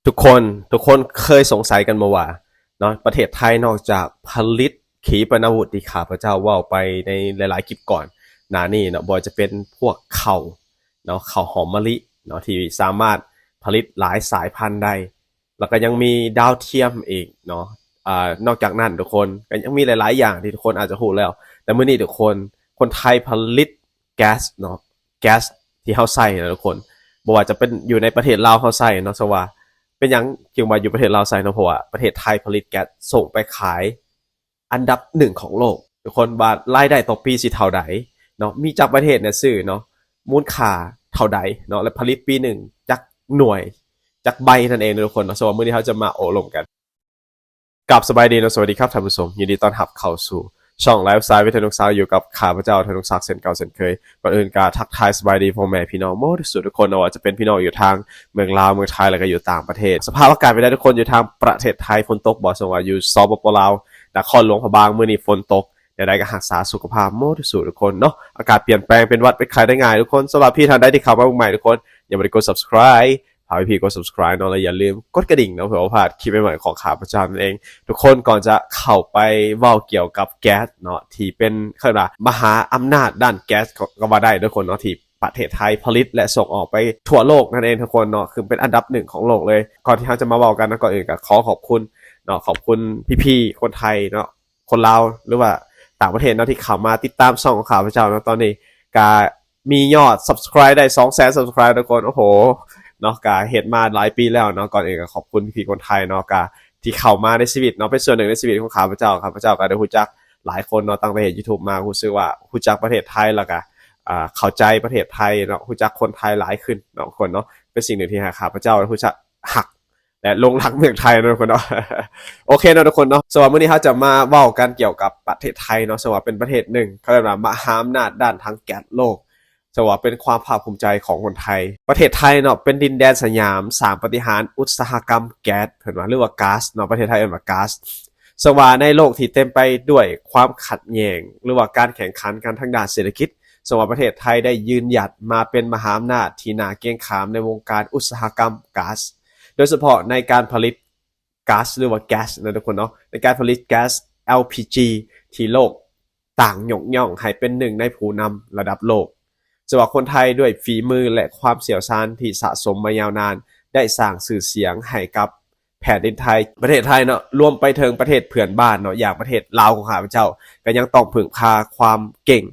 ທຸກຄົນ ທຸກຄົນເຄີຍສົງໄສກັນບໍ່ວ່າເນາະ ປະເທດໄທນອກຈາກຜະລິດຂີປະນາວຸດທີ່ຂ້າພະເຈົ້າເວົ້າໄປໃນຫຼາຍໆຄລິບກ່ອນໜ້ານີ້ເນາະ ບໍ່ວ່າຈະເປັນພວກເຂົ້າເນາະ ເຂົ້າຫອມມະລິເນາະ ທີ່ສາມາດຜະລິດຫຼາຍສາຍພັນໄດ້ ແລ້ວກໍຍັງມີດາວທຽມອີກເນາະ ອາ ນອກຈາກນັ້ນທຸກຄົນ ກໍຍັງມີຫຼາຍໆຢ່າງທີ່ທຸກຄົນອາດຈະຮູ້ແລ້ວ ແຕ່ມື້ນີ້ທຸກຄົນ ຄົນໄທຜະລິດແກັສເນາະ ແກັສທີ່ເຮົາໃຊ້ນະທຸກຄົນ ບໍ່ວ່າຈະເປັນຢູ່ໃນປະເທດລາວເຮົາໃຊ້ເນາະ ສະວ່າເປັນຫຍັງຈຶ່ງວ່າຢູ່ປະເທດລາວໃຊ້ເນາະ ເພາະວ່າປະເທດໄທຜະລິດແກັສສົ່ງໄປຂາຍອັນດັບໜຶ່ງຂອງໂລກ ທຸກຄົນວ່າລາຍໄດ້ຕໍ່ປີຊິເທົ່າໃດເນາະ ມີຈັກປະເທດແດ່ຊື້ເນາະ ມູນຄ່າເທົ່າໃດເນາະ ແລະ ຜະລິດປີໜຶ່ງຈັກໜ່ວຍ ຈັກໃບນັ້ນເອງເນາະທຸກຄົນເນາະ ສະນັ້ນມື້ນີ້ເຮົາຈະມາໂອ້ລົມກັນ. ກາບສະບາຍດີເນາະ ສະຫວັດດີຄັບທ່ານຜູ້ຊົມ ຍິນດີຕ້ອນຮັບເຂົ້າສູ່ຊ່ອງໄລຟ໌ສະໄຕລ໌ ວິດ ທະນຸກສັກ ຢູ່ກັບຂ້າພະເຈົ້າ ທະນຸກສັກ ເຊັ່ນເກົ່າເຊັ່ນເຄີຍ. ກ່ອນອື່ນກໍທັກທາຍສະບາຍດີພໍ່ແມ່ພີ່ນ້ອງໝົດທຸກຄົນ ບໍ່ວ່າຈະເປັນພີ່ນ້ອງຢູ່ທາງເມືອງລາວ ເມືອງໄທ ແລ້ວກໍຢູ່ຕ່າງປະເທດ. ສະພາບອາກາດເປັນໃດທຸກຄົນ ຢູ່ທາງປະເທດໄທຝົນຕົກບໍ່? ສົມມຸດວ່າຢູ່ ສປປ ລາວ ນະຄອນຫຼວງພະບາງ ມື້ນີ້ຝົນຕົກ ແນວໃດກໍຮັກສາສຸຂະພາບໝົດທຸກຄົນເນາະ ອາກາດປ່ຽນແປງ ເປັນຫວັດເປັນໄຂ້ໄດ້ງ່າຍທຸກຄົນ. ສຳລັບພີ່ທ່ານໃດທີ່ເຂົ້າມາເບິ່ງໃໝ່ທຸກຄົນ ຍັງບໍ່ໄດ້ກົດ subscribe ຝາກພີ່ໆກົດ subscribe ເນາະ ແລະ ຢ່າລືມກົດກະດິ່ງເນາະ ເພື່ອບໍ່ພາດຄລິບໃໝ່ໆຂອງຂ້າພະເຈົ້ານັ້ນເອງ. ທຸກຄົນ ກ່ອນຈະເຂົ້າໄປເວົ້າກ່ຽວກັບແກັສເນາະ ທີ່ເປັນ ເອີ້ນວ່າມະຫາອຳນາດດ້ານແກັສກໍວ່າໄດ້ທຸກຄົນເນາະ ທີ່ປະເທດໄທຜະລິດ ແລະ ສົ່ງອອກໄປທົ່ວໂລກນັ້ນເອງທຸກຄົນເນາະ ຄືເປັນອັນດັບໜຶ່ງຂອງໂລກເລີຍ. ກ່ອນທີ່ເຮົາຈະມາເວົ້າກັນເນາະ ກ່ອນອື່ນກໍຂໍຂອບຄຸນເນາະ ຂອບຄຸນພີ່ໆຄົນໄທເນາະ ຄົນລາວ ຫຼືວ່າຕ່າງປະເທດເນາະ ທີ່ເຂົ້າມາຕິດຕາມຊ່ອງຂອງຂ້າພະເຈົ້າເນາະ ຕອນນີ້ກະມີຍອດ subscribe ໄດ້ ສອງແສນ subscribe ທຸກຄົນ ໂອ້ໂຫເນາະ ກະເຮັດມາຫຼາຍປີແລ້ວເນາະ. ກ່ອນອື່ນກະຂອບຄຸນພີ່ໆຄົນໄທເນາະ ກະທີ່ເຂົ້າມາໃນຊີວິດເນາະ ເປັນສ່ວນໜຶ່ງໃນຊີວິດຂອງຂ້າພະເຈົ້າ. ຂ້າພະເຈົ້າກະໄດ້ຮູ້ຈັກຫຼາຍຄົນເນາະ ຕັ້ງແຕ່ເຮັດ YouTube ມາ ຮູ້ສຶກວ່າຮູ້ຈັກປະເທດໄທ ແລ້ວກະ ອ່າ ເຂົ້າໃຈປະເທດໄທເນາະ ຮູ້ຈັກຄົນໄທຫຼາຍຂຶ້ນເນາະ ທຸກຄົນເນາະ. ເປັນສິ່ງໜຶ່ງທີ່ໃຫ້ຂ້າພະເຈົ້າໄດ້ຮູ້ຈັກ ຮັກ ແລະ ຫຼົງຮັກເມືອງໄທເນາະທຸກຄົນເນາະ. ໂອເຄເນາະທຸກຄົນເນາະ ສຳລັບມື້ນີ້ເຮົາຈະມາເວົ້າກັນກ່ຽວກັບປະເທດໄທເນາະ ເຊິ່ງວ່າເປັນປະເທດໜຶ່ງ ເຂົາເອີ້ນວ່າມະຫາອຳນາດດ້ານທາງແກັສໂລກ ເຊິ່ງວ່າເປັນຄວາມພາກພູມໃຈຂອງຄົນໄທ. ປະເທດໄທເນາະ ເປັນດິນແດນສະຫຍາມສ້າງປາຕິຫານອຸດສາຫະກຳແກັສ ເພິ່ນວ່າ ຫຼືວ່າກາສເນາະ ປະເທດໄທເອີ້ນວ່າກາສ ເຊິ່ງວ່າໃນໂລກທີ່ເຕັມໄປດ້ວຍຄວາມຂັດແຍ່ງ ຫຼືວ່າການແຂ່ງຂັນກັນທາງດ້ານເສດຖະກິດ ເຊິ່ງວ່າປະເທດໄທໄດ້ຢືນຢັດມາເປັນມະຫາອຳນາດທີ່ໜ້າເກງຂາມໃນວົງການອຸດສາຫະກຳກາສ ໂດຍສະເພາະໃນການຜະລິດກາສ ຫຼືວ່າແກັສເນາະທຸກຄົນເນາະ ໃນການຜະລິດແກັສ ແອລ ພີ ຈີ ທີ່ໂລກຕ່າງຍົກຍ້ອງໃຫ້ເປັນໜຶ່ງໃນຜູ້ນຳລະດັບໂລກ. ເຊິ່ງວ່າຄົນໄທດ້ວຍຝີມື ແລະ ຄວາມຊ່ຽວຊານທີ່ສະສົມມາຍາວນານ ໄດ້ສ້າງຊື່ສຽງໃຫ້ກັບແຜ່ນດິນໄທ ປະເທດໄທເນາະ ລວມໄປເຖິງປະເທດເພື່ອນບ້ານເນາະ ຢ່າງປະເທດລາວຂອງຂ້າພະເຈົ້າ ກໍຍັງຕ້ອງເພິ່ງພາຄວາມເກັ່ງ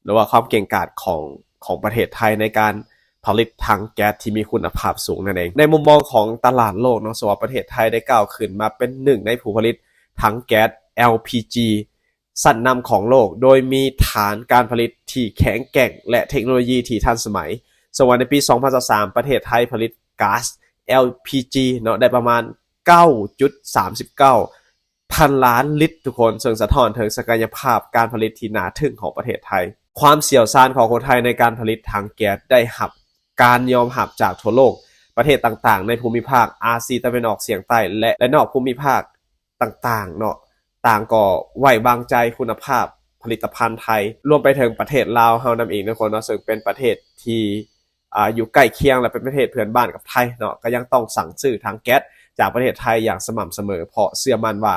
ຫຼືວ່າຄວາມເກັ່ງກາດຂອງ ຂອງປະເທດໄທໃນການຜະລິດຖັງແກັສທີ່ມີຄຸນນະພາບສູງນັ້ນເອງ. ໃນມຸມມອງຂອງຕະຫຼາດໂລກເນາະ ເຊິ່ງວ່າປະເທດໄທໄດ້ກ້າວຂຶ້ນມາເປັນໜຶ່ງໃນຜູ້ຜະລິດຖັງແກັສ ແອລ ພີ ຈີ ຊັ້ນນຳຂອງໂລກ ໂດຍມີຖານການຜະລິດທີ່ແຂງແກ່ງ ແລະ ເທັກໂນໂລຢີທີ່ທັນສະໄໝ. ເຊິ່ງວ່າໃນປີສອງພັນຊາວສາມ ປະເທດໄທຜະລິດກາສ ແອລ ພີ ຈີ ເນາະ ໄດ້ປະມານເກົ້າຈຸດສາມສິບເກົ້າ ພັນລ້ານລິດທຸກຄົນ ເຊິ່ງສະທ້ອນເຖິງສັກກະຍະພາບການຜະລິດທີ່ໜ້າທຶ່ງຂອງປະເທດໄທ. ຄວາມຊ່ຽວຊານຂອງຄົນໄທໃນການຜະລິດຖັງແກັສໄດ້ຮັບການຍອມຮັບຈາກທົ່ວໂລກ. ປະເທດຕ່າງໆໃນພູມິພາກອາຊີຕາເວັນອອກສຽງໃຕ້ ແລະ ແລະ ນອກພູມິພາກຕ່າງໆເນາະ ຕ່າງກໍໄວ້ວາງໃຈຄຸນນະພາບຜະລິດຕະພັນໄທ ລວມໄປເຖິງປະເທດລາວເຮົານຳອີກເນາະທຸກຄົນເນາະ ເຊິ່ງເປັນປະເທດທີ່ ອ່າ ຢູ່ໃກ້ຄຽງ ແລະ ເປັນປະເທດເພື່ອນບ້ານກັບໄທເນາະ ກໍຍັງຕ້ອງສັ່ງຊື້ຖັງແກັສຈາກປະເທດໄທຢ່າງສະໝ່ຳສະເໝີ ເພາະເຊື່ອໝັ້ນວ່າ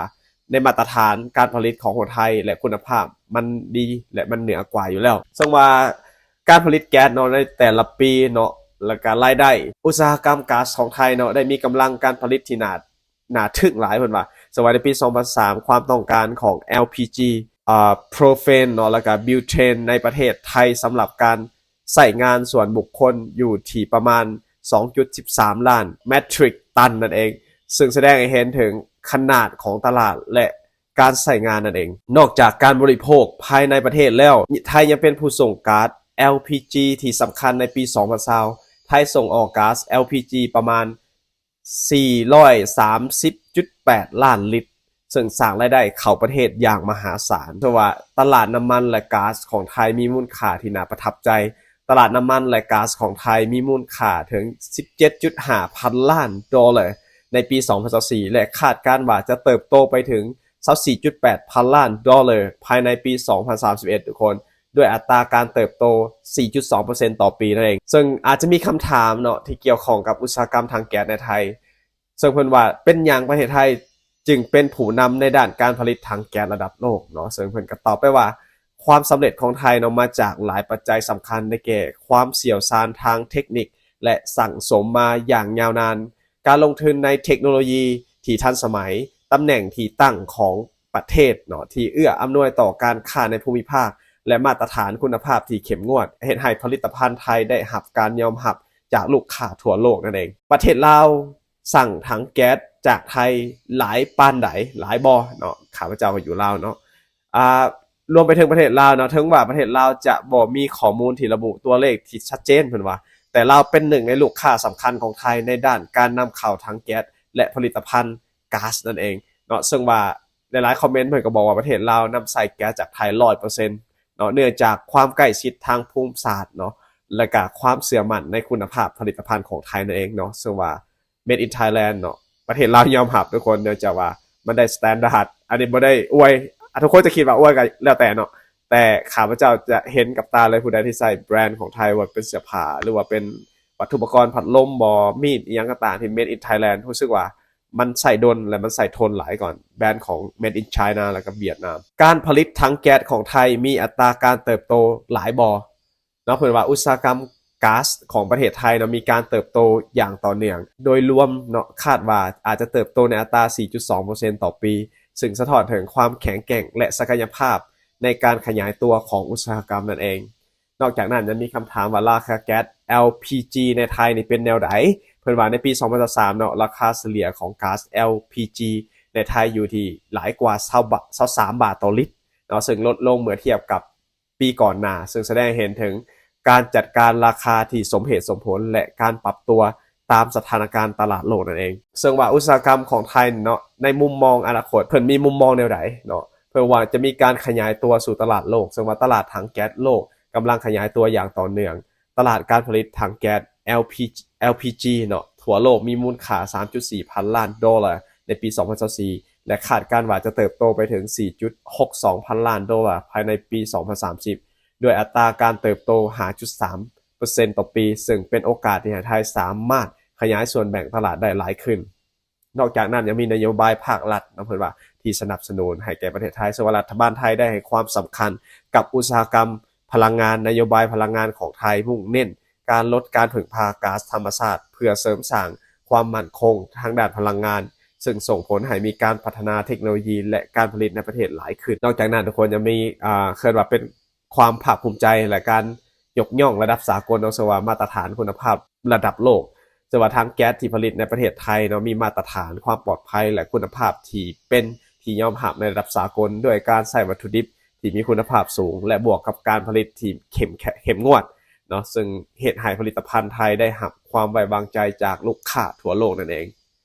ໃນມາດຕະຖານການຜະລິດຂອງຄົນໄທ ແລະ ຄຸນນະພາບມັນດີ ແລະ ມັນເໜືອກວ່າຢູ່ແລ້ວ. ເຊິ່ງວ່າການຜະລິດແກັສເນາະ ໃນແຕ່ລະປີເນາະ ແລ້ວກະລາຍໄດ້ອຸດສາຫະກຳກາສຂອງໄທເນາະ ໄດ້ມີກຳລັງການຜະລິດທີ່ໜ້າ ໜ້າທຶ່ງຫຼາຍເພິ່ນວ່າ. ເຊິ່ງວ່າໃນປີສອງພັນສາມ ຄວາມຕ້ອງການຂອງ ແອລ ພີ ຈີ ອ່າ ໂພຣເຟນເນາະ ແລ້ວກະບິວເທນໃນປະເທດໄທ ສຳລັບການໃຊ້ງານສ່ວນບຸກຄົນຢູ່ທີ່ປະມານສອງຈຸດສິບສາມລ້ານແມັດທຣິກຕັນນັ້ນເອງ ເຊິ່ງສະແດງໃຫ້ເຫັນເຖິງຂະໜາດຂອງຕະຫຼາດ ແລະ ການໃຊ້ງານນັ້ນເອງ. ນອກຈາກການບໍລິໂພກພາຍໃນປະເທດແລ້ວ ໄທຍັງເປັນຜູ້ສົ່ງກາສ ແອລ ພີ ຈີ ທີ່ສຳຄັນ. ໃນປີສອງພັນຊາວ ໄທສົ່ງອອກກາສ ແອລ ພີ ຈີ ປະມານ ສີ່ຮ້ອຍສາມສິບຈຸດແປດລ້ານລິດ ເຊິ່ງສ້າງລາຍໄດ້ເຂົ້າປະເທດຢ່າງມະຫາສານ. ເພາະວ່າຕະຫຼາດນ້ຳມັນ ແລະ ກາສຂອງໄທມີມູນຄ່າທີ່ໜ້າປະທັບໃຈ. ຕະຫຼາດນ້ຳມັນ ແລະ ກາສຂອງໄທມີມູນຄ່າເຖິງສິບເຈັດຈຸດຫ້າພັນລ້ານໂດລາໃນປີສອງພັນຊາວສີ່ ແລະ ຄາດການວ່າຈະເຕີບໂຕໄປເຖິງຊາວສີ່ຈຸດແປດພັນລ້ານໂດລາພາຍໃນປີສອງພັນສາມສິບເອັດ ທຸກຄົນ. ດ້ວຍອັດຕາການເຕີບໂຕສີ່ຈຸດສອງເປີເຊັນຕໍ່ປີນັ້ນເອງ. ເຊິ່ງອາດຈະມີຄຳຖາມເນາະ ທີ່ກ່ຽວຂ້ອງກັບອຸດສາຫະກຳຖັງແກັສໃນໄທ ເຊິ່ງເພິ່ນວ່າເປັນຫຍັງປະເທດໄທຈຶ່ງເປັນຜູ້ນຳໃນດ້ານການຜະລິດຖັງແກັສລະດັບໂລກເນາະ ເຊິ່ງເພິ່ນກໍຕອບໄປວ່າ ຄວາມສຳເລັດຂອງໄທເນາະ ມາຈາກຫຼາຍປັດໄຈສຳຄັນ ໄດ້ແກ່ຄວາມຊ່ຽວຊານທາງເທັກນິກ ແລະ ສັ່ງສົມມາຢ່າງຍາວນານ, ການລົງທຶນໃນເທັກໂນໂລຢີທີ່ທັນສະໄໝ, ຕຳແໜ່ງທີ່ຕັ້ງຂອງປະເທດເນາະ ທີ່ເອື້ອອຳນວຍຕໍ່ການຄ້າໃນພູມິພາກ ແລະ ມາດຕະຖານຄຸນນະພາບທີ່ເຂັ້ມງວດ ເຮັດໃຫ້ຜະລິດຕະພັນໄທໄດ້ຮັບການຍອມຮັບຈາກລູກຄ້າທົ່ວໂລກນັ້ນເອງ. ປະເທດລາວສັ່ງຖັງແກັສຈາກໄທຫຼາຍປານໃດ ຫຼາຍບໍ່ເນາະ? ຂ້າພະເຈົ້າກໍຢູ່ລາວເນາະ ອາ ລວມໄປເຖິງປະເທດລາວເນາະ ເຖິງວ່າປະເທດລາວຈະບໍ່ມີຂໍ້ມູນທີ່ລະບຸຕົວເລກທີ່ຊັດເຈນ ເພິ່ນວ່າ ແຕ່ລາວເປັນໜຶ່ງໃນລູກຄ້າສຳຄັນຂອງໄທໃນດ້ານການນຳເຂົ້າຖັງແກັສ ແລະ ຜະລິດຕະພັນກາສນັ້ນເອງເນາະ ເຊິ່ງວ່າຫຼາຍໆຄອມເມັນເພິ່ນກໍບອກວ່າປະເທດລາວນຳໃຊ້ແກັສຈາກໄທຮ້ອຍເປີເຊັນເນາະ ເນື່ອງຈາກຄວາມໃກ້ຊິດທາງພູມສາດເນາະ ແລະກະຄວາມເຊື່ອໝັ້ນໃນຄຸນນະພາບຜະລິດຕະພັນຂອງໄທນັ້ນເອງເນາະ ເຊິ່ງວ່າ Made in Thailand ເນາະ ປະເທດລາວຍອມຮັບທຸກຄົນ ເນື່ອງຈາກວ່າມັນໄດ້ standard ອັນນີ້ບໍ່ໄດ້ອວຍ ອາ ທຸກຄົນຈະຄິດວ່າອວຍກໍແລ້ວແຕ່ເນາະ ແຕ່ຂ້າພະເຈົ້າຈະເຫັນກັບຕາເລີຍ ຜູ້ໃດທີ່ໃຊ້ແບຣນຂອງໄທ ວ່າເປັນເສື້ອຜ້າ ຫຼືວ່າເປັນວັດຖຸປະກອນ ພັດລົມບໍ ມີດ ອີ່ຫຍັງກໍຕາມທີ່ Made in Thailand ຮູ້ສຶກວ່າມັນໃຊ້ດົນ ແລະ ມັນໃຊ້ທົນຫຼາຍກວ່າແບຣນຂອງ Made in China ແລ້ວກໍຫວຽດນາມ. ການຜະລິດຖັງແກັສຂອງໄທມີອັດຕາການເຕີບໂຕຫຼາຍບໍ່? ເນາະ ເພິ່ນວ່າອຸດສາຫະກຳກາສຂອງປະເທດໄທເນາະ ມີການເຕີບໂຕຢ່າງຕໍ່ເນື່ອງ ໂດຍລວມເນາະ ຄາດວ່າອາດຈະເຕີບໂຕໃນອັດຕາສີ່ຈຸດສອງເປີເຊັນຕໍ່ປີ ເຊິ່ງສະທ້ອນເຖິງຄວາມແຂງແກ່ງ ແລະ ສັກກະຍະພາບໃນການຂະຫຍາຍຕົວຂອງອຸດສາຫະກຳນັ້ນເອງ. ນອກຈາກນັ້ນຍັງມີຄຳຖາມວ່າລາຄາແກັສ ແອລ ພີ ຈີ ໃນໄທນີ້ເປັນແນວໃດ? ເພິ່ນວ່າໃນປີສອງພັນຊາວສາມເນາະ ລາຄາສະເລ່ຍຂອງກາສ ແອລ ພີ ຈີ ໃນໄທຢູ່ທີ່ຫຼາຍກວ່າຊາວບາ ຊາວສາມບາດຕໍ່ລິດເນາະ ເຊິ່ງລົດລົງເມື່ອທຽບກັບ ປີກ່ອນໜ້າ ເຊິ່ງສະແດງໃຫ້ເຫັນເຖິງການຈັດການລາຄາທີ່ສົມເຫດສົມຜົນ ແລະ ການປັບຕົວຕາມສະຖານະການຕະຫຼາດໂລກນັ້ນເອງ. ເຊິ່ງວ່າອຸດສາຫະກຳຂອງໄທເນາະ ໃນມຸມມອງອະນາຄົດ ເພິ່ນມີມຸມມອງແນວໃດເນາະ? ເພິ່ນວ່າຈະມີການຂະຫຍາຍຕົວສູ່ຕະຫຼາດໂລກ ເຊິ່ງວ່າຕະຫຼາດຖັງແກັສໂລກກຳລັງຂະຫຍາຍຕົວຢ່າງຕໍ່ເນື່ອງ. ຕະຫຼາດການຜະລິດຖັງແກັສ ແອລ ພີ ແອລ ພີ ຈີ ເນາະ ທົ່ວໂລກມີມູນຄ່າສາມຈຸດສີ່ພັນລ້ານໂດລາໃນປີສອງພັນຊາວສີ່ ແລະ ຄາດການວ່າຈະເຕີບໂຕໄປເຖິງສີ່ຈຸດຫົກສອງພັນລ້ານໂດລາພາຍໃນປີສອງພັນສາມສິບ ດ້ວຍອັດຕາການເຕີບໂຕຫ້າຈຸດສາມເປີເຊັນຕໍ່ປີ ເຊິ່ງເປັນໂອກາດທີ່ໃຫ້ໄທສາມາດຂະຫຍາຍສ່ວນແບ່ງຕະຫຼາດໄດ້ຫຼາຍຂຶ້ນ. ນອກຈາກນັ້ນຍັງມີນະໂຍບາຍພາກລັດນຳ ເພິ່ນວ່າ ທີ່ສະໜັບສະໜູນໃຫ້ແກ່ປະເທດໄທ ເຊິ່ງວ່າລັດຖະບານໄທໄດ້ໃຫ້ຄວາມສຳຄັນກັບອຸດສາຫະກຳພະລັງງານ. ນະໂຍບາຍພະລັງງານຂອງໄທມຸ່ງເນັ້ນການລົດການເພິ່ງພາກາສທຳມະຊາດ ເພື່ອເສີມສ້າງຄວາມໝັ້ນຄົງທາງດ້ານພະລັງງານ ເຊິ່ງສົ່ງຜົນໃຫ້ມີການພັດທະນາເທັກໂນໂລຢີ ແລະ ການຜະລິດໃນປະເທດຫຼາຍຂຶ້ນ. ນອກຈາກນັ້ນ ທຸກຄົນຍັງມີ ເອີ້ນວ່າເປັນຄວາມພາກພູມໃຈ ແລະ ການຍົກຍ້ອງລະດັບສາກົນເນາະ ເຊິ່ງວ່າມາດຕະຖານຄຸນນະພາບລະດັບໂລກ ເຊິ່ງວ່າຖັງແກັສທີ່ຜະລິດໃນປະເທດໄທເນາະ ມີມາດຕະຖານຄວາມປອດໄພ ແລະ ຄຸນນະພາບທີ່ເປັນທີ່ຍອມຮັບໃນລະດັບສາກົນ ດ້ວຍການໃຊ້ວັດຖຸດິບທີ່ມີຄຸນນະພາບສູງ ແລະ ບວກກັບການຜະລິດທີ່ເຂັ້ມ ເຂັ້ມງວດເນາະ ເຊິ່ງເຮັດໃຫ້ຜະລິດຕະພັນໄທໄດ້ຮັບຄວາມໄວ້ວາງໃຈຈາກລູກຄ້າທົ່ວໂລກນັ້ນເອງ.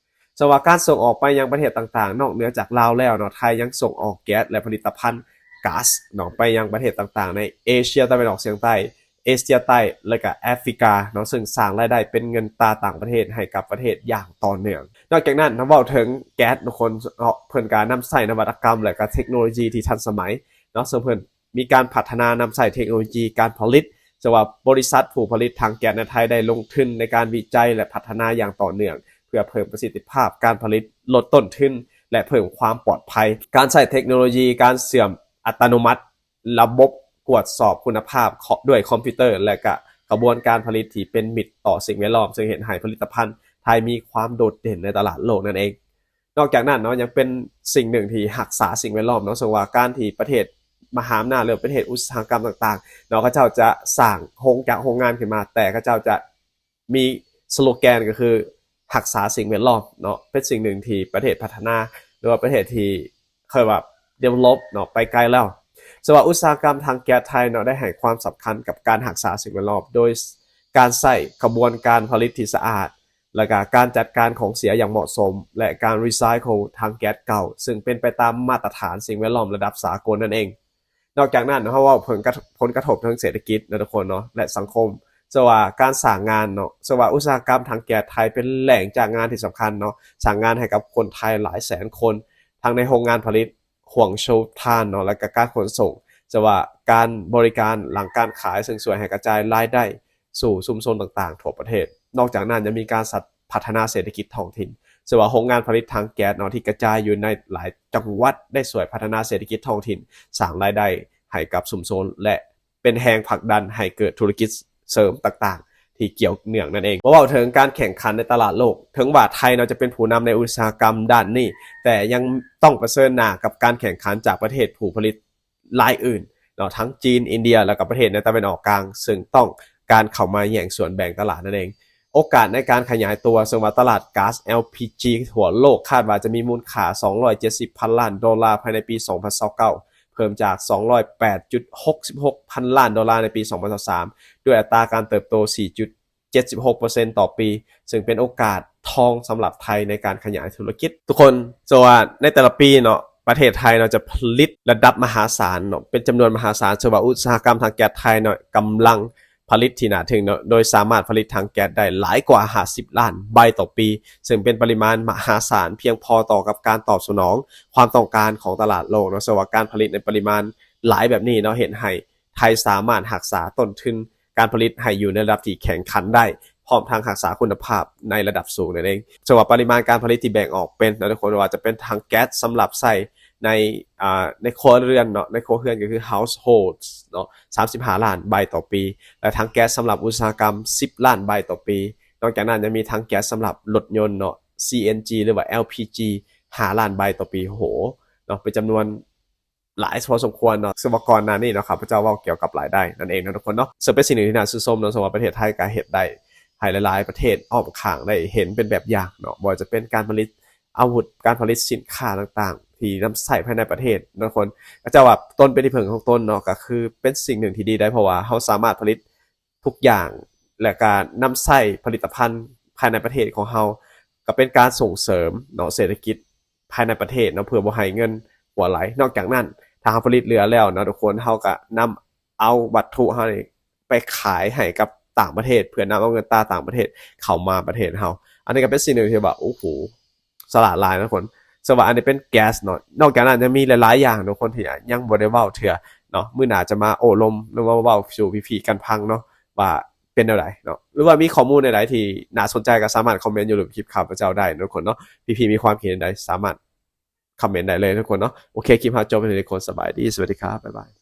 ສຳລັບການສົ່ງອອກໄປຍັງປະເທດຕ່າງໆ ນອກເໜືອຈາກລາວແລ້ວເນາະ ໄທຍັງສົ່ງອອກແກັສ ແລະ ຜະລິດຕະພັນກາສເນາະ ໄປຍັງປະເທດຕ່າງໆ ໃນເອເຊຍຕາເວັນອອກສຽງໃຕ້, ເອເຊຍໃຕ້ ແລະ ກະແອຟຣິກາເນາະ ເຊິ່ງສ້າງລາຍໄດ້ເປັນເງິນຕາຕ່າງປະເທດໃຫ້ກັບປະເທດຢ່າງຕໍ່ເນື່ອງ. ນອກຈາກນັ້ນ ຖ້າເວົ້າເຖິງແກັສທຸກຄົນເນາະ ເພິ່ນກະນຳໃຊ້ນະວັດຕະກຳ ແລະ ກະເທັກໂນໂລຢີທີ່ທັນສະໄໝເນາະ ເຊິ່ງເພິ່ນ ມີການພັດທະນານຳໃຊ້ເທັກໂນໂລຢີການຜະລິດ ເຊິ່ງວ່າບໍລິສັດຜູ້ຜະລິດຖັງແກັສໃນໄທໄດ້ລົງທຶນໃນການວິໄຈ ແລະ ພັດທະນາຢ່າງຕໍ່ເນື່ອງ ເພື່ອເພີ່ມປະສິດທິພາບການຜະລິດ, ລົດຕົ້ນທຶນ ແລະ ເພີ່ມຄວາມປອດໄພ. ການໃຊ້ເທັກໂນໂລຢີການເຊື່ອມອັດຕະໂນມັດ, ລະບົບກວດສອບຄຸນນະພາບດ້ວຍຄອມພິວເຕີ ແລະ ກະຂະບວນການຜະລິດທີ່ເປັນມິດຕໍ່ສິ່ງແວດລ້ອມ ເຊິ່ງເຮັດໃຫ້ຜະລິດຕະພັນໄທມີຄວາມໂດດເດັ່ນໃນຕະຫຼາດໂລກນັ້ນເອງ. ນອກຈາກນັ້ນເນາະ ຍັງເປັນສິ່ງໜຶ່ງທີ່ຮັກສາສິ່ງແວດລ້ອມເນາະ ເຊິ່ງວ່າການທີ່ປະເທດມະຫາອຳນາດ ຫຼື ປະເທດອຸດສາຫະກຳຕ່າງໆເນາະ ເຂົາເຈົ້າຈະສ້າງໂຮງຈັກໂຮງງານຂຶ້ນມາ ແຕ່ເຂົາເຈົ້າຈະມີສະໂລແກນກໍຄືຮັກສາສິ່ງແວດລ້ອມເນາະ ເປັນສິ່ງໜຶ່ງທີ່ປະເທດພັດທະນາ ຫຼືວ່າປະເທດທີ່ເອີ້ນວ່າ develop ເນາະ ໄປໄກແລ້ວ. ເຊິ່ງວ່າອຸດສາຫະກຳຖັງແກັສໄທເນາະ ໄດ້ໃຫ້ຄວາມສຳຄັນກັບການຮັກສາສິ່ງແວດລ້ອມ ໂດຍການໃຊ້ຂະບວນການຜະລິດທີ່ສະອາດ ແລະກະການຈັດການຂອງເສຍຢ່າງເໝາະສົມ ແລະ ການ recycle ຖັງແກັສເກົ່າ ເຊິ່ງເປັນໄປຕາມມາດຕະຖານສິ່ງແວດລ້ອມລະດັບສາກົນນັ້ນເອງ. ນອກຈາກນັ້ນ ເຮົາເວົ້າເຖິງກະ ຜົນກະທົບທາງເສດຖະກິດເນາະ ທຸກຄົນເນາະ ແລະ ສັງຄົມ ເຊິ່ງວ່າການສ້າງງານເນາະ ເຊິ່ງວ່າອຸດສາຫະກຳຖັງແກັສໄທເປັນແຫຼ່ງຈ້າງງານທີ່ສຳຄັນເນາະ ສ້າງງານໃຫ້ກັບຄົນໄທຫຼາຍແສນຄົນ ທັງໃນໂຮງງານຜະລິດ Huangshou Tan ເນາະ ແລະ ກະການຂົນສົ່ງ ເຊິ່ງວ່າການບໍລິການຫຼັງການຂາຍ ເຊິ່ງຊ່ວຍໃຫ້ກະຈາຍລາຍໄດ້ ສູ່ຊຸມຊົນຕ່າງໆທົ່ວປະເທດ. ນອກຈາກນັ້ນຍັງມີການສະ ພັດທະນາເສດຖະກິດທ້ອງຖິ່ນ ເຊິ່ງວ່າໂຮງງານຜະລິດຖັງແກັສເນາະ ທີ່ກະຈາຍຢູ່ໃນຫຼາຍຈັງຫວັດ ໄດ້ຊ່ວຍພັດທະນາເສດຖະກິດທ້ອງຖິ່ນ, ສ້າງລາຍໄດ້ໃຫ້ກັບຊຸມຊົນ ແລະ ເປັນແຮງຜັກດັນໃຫ້ເກີດທຸລະກິດເສີມຕ່າງໆ ທີ່ກ່ຽວເນື່ອງນັ້ນເອງ. ເວົ້າເຖິງການແຂ່ງຂັນໃນຕະຫຼາດໂລກ, ເຖິງວ່າໄທເນາະຈະເປັນຜູ້ນຳໃນອຸດສາຫະກຳດ້ານນີ້, ແຕ່ຍັງຕ້ອງປະເຊີນໜ້າກັບການແຂ່ງຂັນຈາກປະເທດຜູ້ຜະລິດລາຍອື່ນເນາະ, ທັງຈີນ, ອິນເດຍ ແລະ ກະປະເທດໃນຕາເວັນອອກກາງ, ເຊິ່ງຕ້ອງການເຂົ້າມາແຍ່ງສ່ວນແບ່ງຕະຫຼາດນັ້ນເອງ. ໂອກາດໃນການຂະຫຍາຍຕົວ, ເຊິ່ງວ່າຕະຫຼາດກາສ ແອລ ພີ ຈີ ທົ່ວໂລກຄາດວ່າຈະມີມູນຄ່າສອງຮ້ອຍເຈັດສິບພັນລ້ານໂດລາພາຍໃນປີສອງພັນຊາວເກົ້າ ເພີ່ມຈາກສອງຮ້ອຍແປດຈຸດຫົກສິບຫົກພັນລ້ານໂດລາໃນປີສອງພັນຊາວສາມ ດ້ວຍອັດຕາການເຕີບໂຕສີ່ຈຸດເຈັດສິບຫົກເປີເຊັນຕໍ່ປີ, ເຊິ່ງເປັນໂອກາດທອງສຳລັບໄທໃນການຂະຫຍາຍທຸລະກິດ. ທຸກຄົນ, ເຊິ່ງວ່າໃນແຕ່ລະປີເນາະ, ປະເທດໄທເນາະຈະຜະລິດລະດັບມະຫາສານເນາະ, ເປັນຈຳນວນມະຫາສານ, ເຊິ່ງວ່າອຸດສາຫະກຳຖັງແກັສໄທເນາະ ກຳລັງ ຜະລິດທີ່ໜ້າທຶ່ງເນາະ, ໂດຍສາມາດຜະລິດຖັງແກັສໄດ້ຫຼາຍກວ່າຫ້າສິບລ້ານໃບຕໍ່ປີ, ເຊິ່ງເປັນປະລິມານມະຫາສານ ພຽງພໍຕໍ່ກັບການຕອບສະໜອງຄວາມຕ້ອງການຂອງຕະຫຼາດໂລກເນາະ. ເຊິ່ງວ່າການຜະລິດໃນປະລິມານຫຼາຍແບບນີ້ເນາະ ເຮັດໃຫ້ໄທສາມາດຮັກສາຕົ້ນທຶນການຜະລິດໃຫ້ຢູ່ໃນລະດັບທີ່ແຂ່ງຂັນໄດ້, ພ້ອມທັງຮັກສາຄຸນນະພາບໃນລະດັບສູງນັ້ນເອງ. ເຊິ່ງວ່າປະລິມານການຜະລິດທີ່ແບ່ງອອກເປັນເນາະ ທຸກຄົນ, ບໍ່ວ່າຈະເປັນຖັງແກັສສຳລັບໃຊ້ ໃນ ອ່າ ໃນຄົວເຮືອນເນາະ, ໃນຄົວເຮືອນກໍຄື households ເນາະ ສາມສິບຫ້າລ້ານໃບຕໍ່ປີ ແລະ ຖັງແກັສສຳລັບອຸດສາຫະກຳສິບລ້ານໃບຕໍ່ປີ. ນອກຈາກນັ້ນຍັງມີຖັງແກັສສຳລັບລົດຍົນເນາະ ຊີເອັນຈີ ຫຼືວ່າ ແອລ ພີ ຈີ ຫ້າລ້ານໃບຕໍ່ປີ. ໂຫ ເນາະ ເປັນຈຳນວນຫຼາຍພໍສົມຄວນເນາະ. ເຊິ່ງວ່າກ່ອນໜ້ານີ້ເນາະ ຂ້າພະເຈົ້າເວົ້າກ່ຽວກັບລາຍໄດ້ນັ້ນເອງເນາະ ທຸກຄົນເນາະ, ເຊິ່ງເປັນສິ່ງໜຶ່ງທີ່ໜ້າຊື່ນຊົມເນາະ. ເຊິ່ງວ່າປະເທດໄທກໍເຮັດໄດ້ໃຫ້ຫຼາຍໆປະເທດອ້ອມຂ້າງໄດ້ເຫັນເປັນແບບຢ່າງເນາະ, ບໍ່ວ່າຈະເປັນການຜະລິດ ອາວຸດ, ການຜະລິດສິນຄ້າຕ່າງໆທີ່ນຳໃຊ້ພາຍໃນປະເທດເນາະ ທຸກຄົນ. ເຂົາເຈົ້າວ່າຕົນເປັນທີ່ເພິ່ງຂອງຕົນເນາະ ກໍຄືເປັນສິ່ງໜຶ່ງທີ່ດີໄດ໋, ເພາະວ່າເຮົາສາມາດຜະລິດທຸກຢ່າງ ແລະ ການນຳໃຊ້ຜະລິດຕະພັນພາຍໃນປະເທດຂອງເຮົາ ກໍເປັນການສົ່ງເສີມເນາະ ເສດຖະກິດພາຍໃນປະເທດເນາະ ເພື່ອບໍ່ໃຫ້ເງິນຮົ່ວໄຫຼ. ນອກຈາກນັ້ນ ຖ້າເຮົາຜະລິດເຫຼືອແລ້ວເນາະ ທຸກຄົນ, ເຮົາກໍນຳເອົາວັດຖຸເຮົານີ້ໄປຂາຍໃຫ້ກັບຕ່າງປະເທດ ເພື່ອນຳເອົາເງິນຕາຕ່າງປະເທດເຂົ້າມາປະເທດເຮົາ. ອັນນີ້ກໍເປັນສິ່ງໜຶ່ງທີ່ວ່າ ໂອ້ໂຫ ສະຫຼາດຫຼາຍນະທຸກຄົນ. ເຊິ່ງວ່າອັນນີ້ເປັນແກັສເນາະ, ນອກຈາກນັ້ນຍັງມີຫຼາຍໆຢ່າງເນາະ ທຸກຄົນ ທີ່ຍັງບໍ່ໄດ້ເວົ້າເທື່ອເນາະ. ມື້ໜ້າຈະມາໂອ້ລົມ ຫຼືວ່າເວົ້າສູ່ພີ່ໆກັນຟັງເນາະ ວ່າເປັນແນວໃດເນາະ, ຫຼືວ່າມີຂໍ້ມູນໃດໆທີ່ໜ້າສົນໃຈກໍສາມາດຄອມເມັນຢູ່ລຸ່ມຄລິບຂ້າພະເຈົ້າໄດ້ເນາະ ທຸກຄົນເນາະ. ພີ່ໆມີຄວາມຄິດເຫັນໃດສາມາດຄອມເມັນໄດ້ເລີຍທຸກຄົນເນາະ. ໂອເຄ ຄລິບເຮົາຈົບແຄ່ນີ້ ທຸກຄົນ ສະບາຍດີ ສະຫວັດດີຄັບ ບາຍບາຍ.